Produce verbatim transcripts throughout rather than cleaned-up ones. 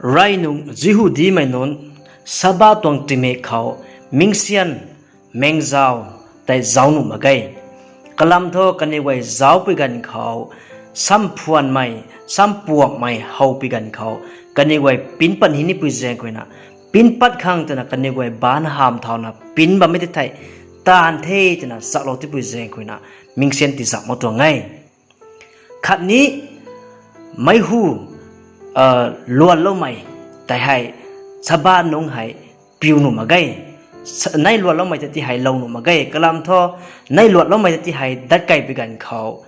Rey nung Jihudimei nunc Sabbath tuang tingmik khou mingsian, mengzau tei zauc nuh mak ge. Kalam thu kaniw guay zaucpui ganv khou, samphuanmei, sampuakmei howpui ganv khou, kaniw guay pinc pat hi nipui zaeng khou ruina, pinc pat khang twna kaniw guay baanc hamv thauna pinc bammei tei thei, taanv the twna chaklou tipui zaeng khou ruina, mingsian tizauh mak tuang e. Khatni meic hu luatloumei tei hei Sabbath nungc hei piu nuh mak ge. Nai luatloumei ta ti hei lou nuh mak ge. Kalam thu, nai luatloumei ta ti hei dat keipui ganv khou,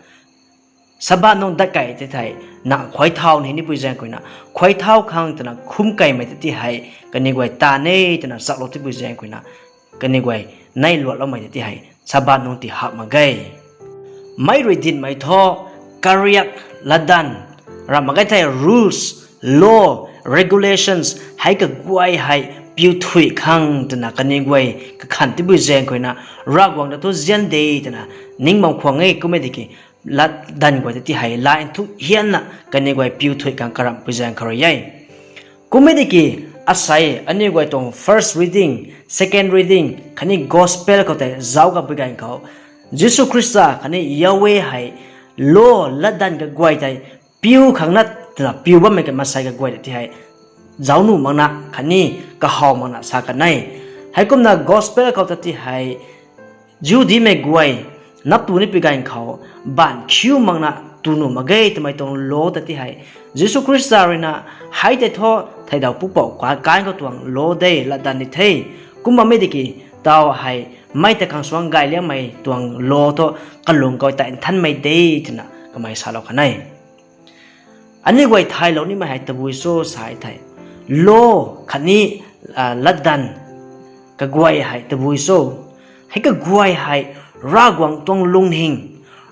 Sabbath nungc dat kei tei thei, na khuay thau ni nipui zaeng khou ruina, khuay thau khang twna khum keimei ta ti hei, kaniw guay taanv e twna chaklou tipui zaeng khou ruina, kaniw guay nai luatloumei ta ti hei Sabbath nungc ti hak mak ge. Mei rui dinhmei thu, kariak latdanv, ramh mak ge thei rules, law, regulations hei kaguay hei piu thuy khang twna kaniw guay kakhan tipui zaeng khou ruina, Ravguangc ta thu nzian de twna ning bam khwan e. Kummei tiki latdanv guay ta ti hei lat nthuk hianna kaniw guay piu thuy khang karamhpui zaeng khou rui e. Kummei tiki, asei aniw guay tuang first reading, second reading khatni gospel khou tei zauc kapui ganv khou, Jisu Khrista khatni Yahweh hei law, latdanv kaguay tei piu khang na twna piu bammei ka maansei kaguay ta ti hei zauc nuh makna khatni kahaw makna sa kan e. Heikumna gospel khou ta ti hei Jihudimei guay nap tu nipui ganv khou, baanc khiu makna tu nuh mak ge twmei tuang law ta ti hei, Jisu Khrista ruina, hei tei thu theidau pupouc ka-, kan khou tuang law de, latdanv ni the. Kum bammei tiki, tau hei mei ta khang suang gay liangmei tuang law thu kalung khou tei nthanmei de twna kamei salou kan e. Aniw guay thaylou nimei hei tabui cho sa thei, law khatni latdanv kaguay hei tabui cho. Hei kaguay hei Ravguangc tuang lungning,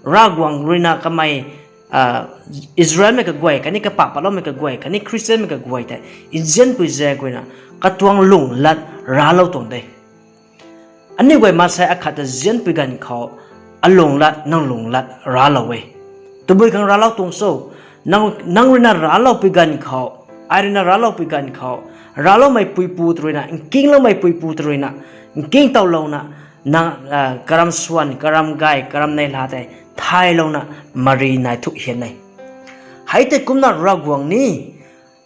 Ravguangc ruina kamei Israelmei kaguay khatni kapah patloumei kaguay khatni Khristianmei kaguay tei nzianpui zaeng khou ruina katuang lungh lat raclou tuang de. Aniw guay maansei akhat ta nzianpui ganv khou, alung lat, nang lung lat raclou e. Tabui khang raclou tuang cho, nang, nang ruina racloupui ganv khou, ai ruina racloupui ganv khou, racloumei puipu ta ruina, nkingloumei puipu ta ruina, nking towlouna, nang, karam swan, karam gay, karam neihla tei thaylouna mari nai thuk hian e. Hei tei kumna Ravguangc ni,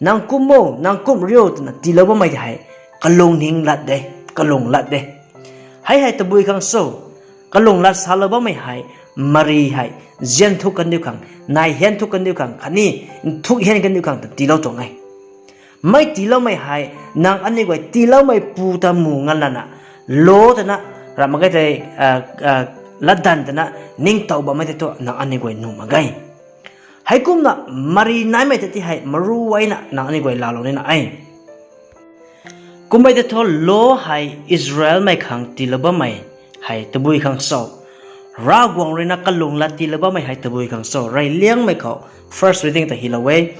nang kum o, nang kum rio twna tiilou bammei tei hei kalungning lat de, kalung lat de. Hei hei tabui khang cho, kalung lat salou bammei hei, mari hei nzian thuk kandiu khang, nai hian thuk kandiu khang khatni nthuk hian kandiu khang ta tiilou tuang e. Mei tiiloumei hei, nang aniw guay tiiloumei pu ta mu ngan lana, law twna, ramh mak ge thei, latdanv twna ningtow bammei tei thu nang aniw guay nuh mak ge. Heikumna mari naimei ta ti hei maruayna nang aniw guay laalou nina e. Kummei tei thu law hei Israelmei khang tiilou bammei hei tabui khang cho, Ravguangc ruina kalung lat tiilou bammei hei tabui khang cho, reyliangmei khou first reading ta hylou e.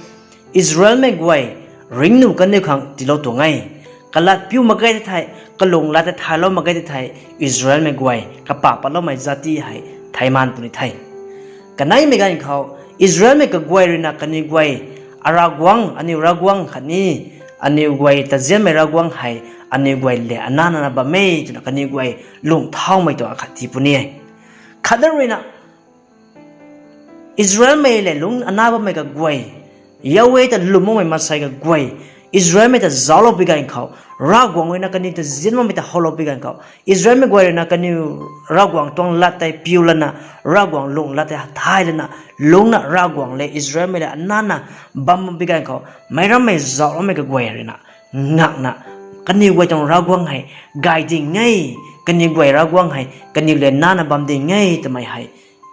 Israelmei guay ringcnuh kandiu khang tiilou tuang e. Kalat piu mak ge tei thei, kalung lat tei thaylou mak ge tei thei, Israelmei guay kapah patloumei jati hei theiman puni the. Kaneimei ganv khou, Israelmei kaguay ruina kaniw guay, aRavguangc, aniw Ravguangc khatni aniw guay ta nzianmei Ravguangc hei aniw guay le anana bam e twna kaniw guay lung thaumei tuang akhat tii puni e. Khatna ruina, Israelmei le lungc ana bammei kaguay, Yahweh ta lwm makmei maansei kaguay, Israelmei ta zaucloupui ganv khou, Ravguangc ruina kaniw ta nzian makmei ta howloupui ganv khou, Israelmei guay ruina kaniw Ravguangc tuang lat tei piu lana, Ravguangc lung lat tei thay lana, lungcna Ravguangc le Israelmei le anana bam makpui ganv khou, meic rammei zaucloumei kaguay ruina ngakna, kaniw guay tuang Ravguangc hei gay ding e, kaniw guay Ravguangc hei kaniw le nana bam ding e twmei hei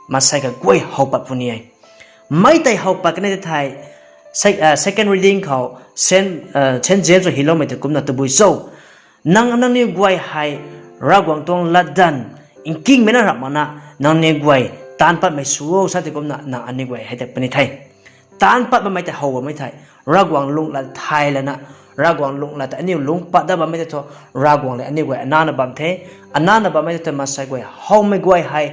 maansei kaguay how pat puni e. Mei tei how pat kanei tei thei, second reading khou, Saint James hei hyloumei tei kumna tabui cho, nang, nangniw guay hei Ravguangc tuang latdanv nkingmei na ramh makna, nangniw guay taanv patmei sw o sa tei kumna nang aniw guay hei tei puni the. Taanv pat bammei tei how bammei thei, Ravguangc lung lat thay lana, Ravguangc lung lat tei aniw lungc pat dat bammei tei thu, Ravguangc le aniw guay anana bam the, anana bammei tei thu maansei guay howmei guay hei,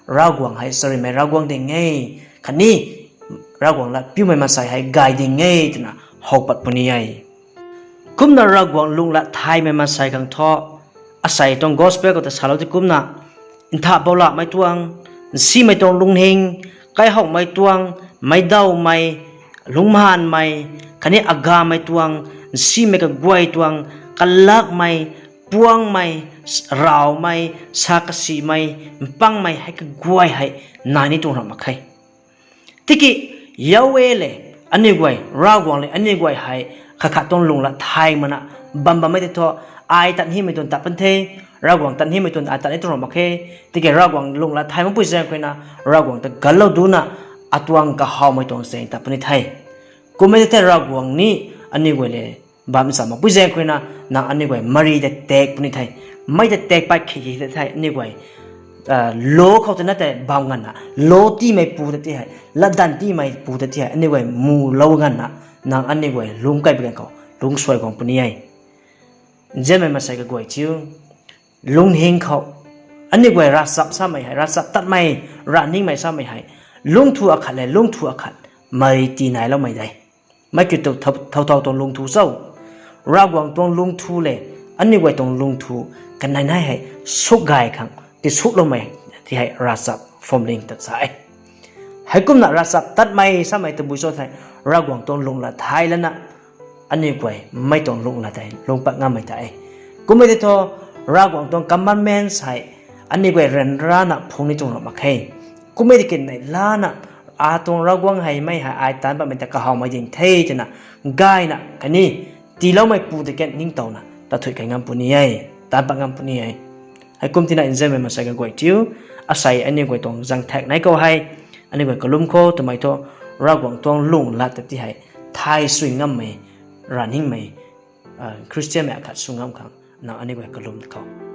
Ravguangc hei charynmei Ravguangc ding e, khatni Ravguangc lat piumei maansei hei gay ding e twna how pat puni e. Kumna Ravguangc lungh lat thaymei maansei khang thu, asei tuang gospel khou ta salou tei kumna, nthah boulamei tuang, nsimei tuang lunghing, kaihoumei tuang, meicdawmei, lungcmaanvmei, khatni agamei tuang, nsimei kaguay tuang, kalakmei, puangmei, rawmei, sa kasimei, mpangmei hei kaguay hei nai ni tuang ramh mak khe. Tiki, Yahweh le, aniu guay, Ravguangc le aniu guay hei, khat khat tuang lungh lat thay makna, bam bammei tei thu, ai tat himei tuang tat pun the, Ravguangc tat himei tuang ai tat ni tuang ramh mak khe. Tiki Ravguangc lungh lat thay makpui zaeng khou ruina, Ravguangc ta ganlou duna, atuang kahawmei tuang zaeng tat puni the. Kummei tei the Ravguangc ni, aniu guay le, bam cham makpui zaeng khou ruina, nang aniu guay mari tei tak puni the. Mei tei tak pat khe khe tei the aniu guay, lo khou tei na tei bam nganvna, lo tiimei pu ta ti hei, latdanv tiimei pu ta ti hei, aniu guay mulou nganvna, nang aniu guay lungc kai pui ganv khou, lungcsuai guang puni e. Nzianmei maansei kaguay thiu, lunghing khou, aniu guay ravchap samei hei, ravchap tatmei, rav ningmei samei hei, lungthu akhat le, lungthu akhat, mari tii nailoumei de. Mei kiu tu thou, thou, thou tuang lungthu cho. Ravguangc tuang lungthu le, aniu guay tuang lungthu, kanei nai hei, sukgay khang, tisukloumei, ti hei ravchap phwamling ta sa e. Heikumna ravchap tatmei samei tabui cho thei, Ravguangc tuang lungh lat thay lana, aniu guay, mei tuang lungh lat tei, lungc pat ngammei ta e. Kummei tei thu, Ravguangc tuang commandments hei, aniu guay ryanrana phung ni tuang ramh mak khe. Kummei tei kinei lana, atuang Ravguangc hei mei hei ai taanc patmei ta kahawmei ding the twna, gayna, khatni, tiiloumei pu tei kan ningtowna, tathui kai ngam puni e, taanc pat ngam puni e. Heikum tina nzianmei maansei kaguay thiu, asei aniu guay tuang zaengthaek nai khou hei, aniu guay kalum khou twmei thu, Ravguangc tuang lungh lat ta ti hei, thay sui ngammei, rav ningmei, Khristianmei akhat sw ngam khang, nang aniu guay kalum khou.